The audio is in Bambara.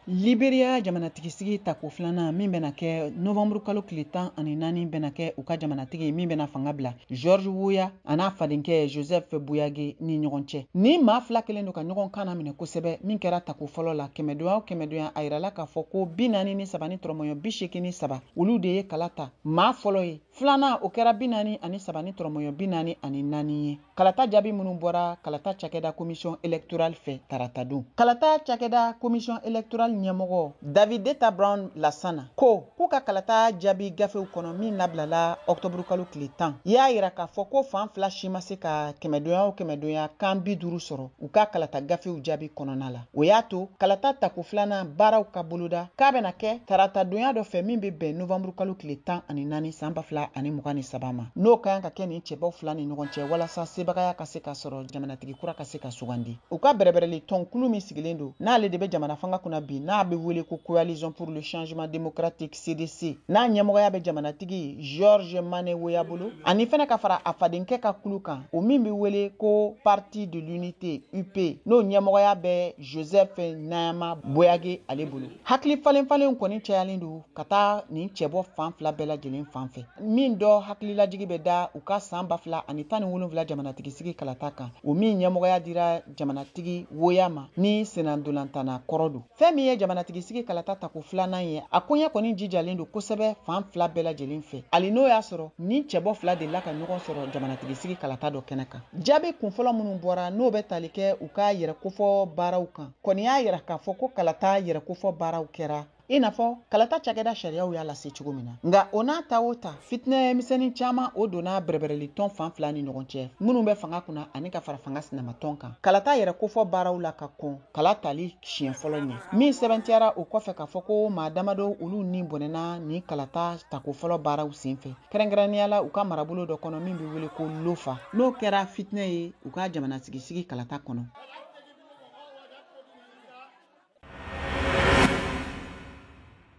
Liberia jamanatigisigi tako filanan min bɛna kɛ novembre kalo tile 14 bɛna kɛ u ka jamanatigi min bɛna fanga bila, George Weah, a n'a fadenkɛ Joseph Boakai ni ɲɔgɔn cɛ. Ni maa fila kelen don ka ɲɔgɔn kan minɛ kosɛbɛ. Min kɛra tako fɔlɔ la, kɛmɛdonya o kɛmɛdonya, a yirala k'a fɔ ko 43 ni 83, olu de ye kala ta maa fɔlɔ ye. Filanan, o kɛra 43 ni 44 ye. Kalata jaabi minnu bɔra kalata cakɛda Commission électorale fɛ taratadon, kalata cakɛda Commission électorale ɲɛmɔgɔ Davidetta Brown Lasana ko k'u ka kalata jaabi gafew kɔnɔ min labilala ɔktɔburu kalo tile 10, y'a yira k'a fɔ ko fan fila si ma se ka kɛmɛdonya o kɛmɛdonya kan 50 sɔrɔ u ka kalata gafew jaabi kɔnɔna la. O y'a to kalata tako filanan baaraw ka boloda k'a bɛna kɛ taratadonya dɔ fɛ min bɛ bɛn novanburu kalo tile 14 san 2023 ma, n'o ka kan ka kɛ nin cɛbaw fila ni ɲɔgɔn cɛ, walasa sebagaya ka se ka sɔrɔ, jamanatigi kura ka se ka sugandi. U ka bɛrɛbɛrɛli tɔnkulu min sigilen don, n'ale de bɛ jamana fanga kunna bi, n'a bɛ wele ko Coalition pour le changement démocratique, CDC, n'a ɲɛmɔgɔya bɛ jamanatigi George Mane Weah bolo, ani fɛnɛ ka fara a fadenkɛ ka kulu kan, o min bɛ wele ko Parti de l'unité, UP, n'o ɲɛmɔgɔya bɛ Joseph Nayama Boakai ale bolo. Hakili falen falenw kɔni cayalen don ka taa nin cɛbɔ fan fila bɛɛ lajɛlen fan fɛ. Min dɔ hakililajigi bɛ da u ka san 2017 jamanatigi sigi kalata kan, o min ɲɛmɔgɔya dira jamanatigi Weah ma ni sennantolatan kɔrɔ don. Fɛn min ye jamanatigi sigi kalata tako filanan ye, a koɲɛ kɔni jijalen don kosɛbɛ fan fila bɛɛ lajɛlen fɛ, hali n'o y'a sɔrɔ ni cɛbɔ fila delila ka ɲɔgɔn sɔrɔ jamanatigi sigi kalata dɔ kɛnɛ kan. Jaabi kunfɔlɔ minnu bɔra, n'o bɛ tali kɛ u ka yɛrɛ kofɔ baaraw kan kɔni, y'a yira k'a fɔ ko kalata yɛrɛ kofɔ baaraw kɛra i n'a fɔ kalata cakɛda sariyaw y'a lase cogo min na. Nka o n'a ta o ta, fitinɛ misɛnnin caman o donna bɛrɛbɛrɛli tɔn fan fila ni ɲɔgɔn cɛ minnu bɛ fanga kunna ani ka fara fanga sinamatɔn kan kalata yɛrɛ kofɔ baaraw la ka kɔn kala tali siɲɛ fɔlɔ ɲɛ. Min sɛbɛntiyara o kɔfɛ k'a fɔ ko maa damadɔ, olu ni bɔnɛna nin kalata tako fɔlɔ baaraw senfɛ, kɛrɛnkɛrɛnnenya la u ka marabolo dɔ kɔnɔ min bɛ wele ko Lofa, n'o kɛra fitinɛ ye u ka jamanatigisigi kalata kɔnɔ.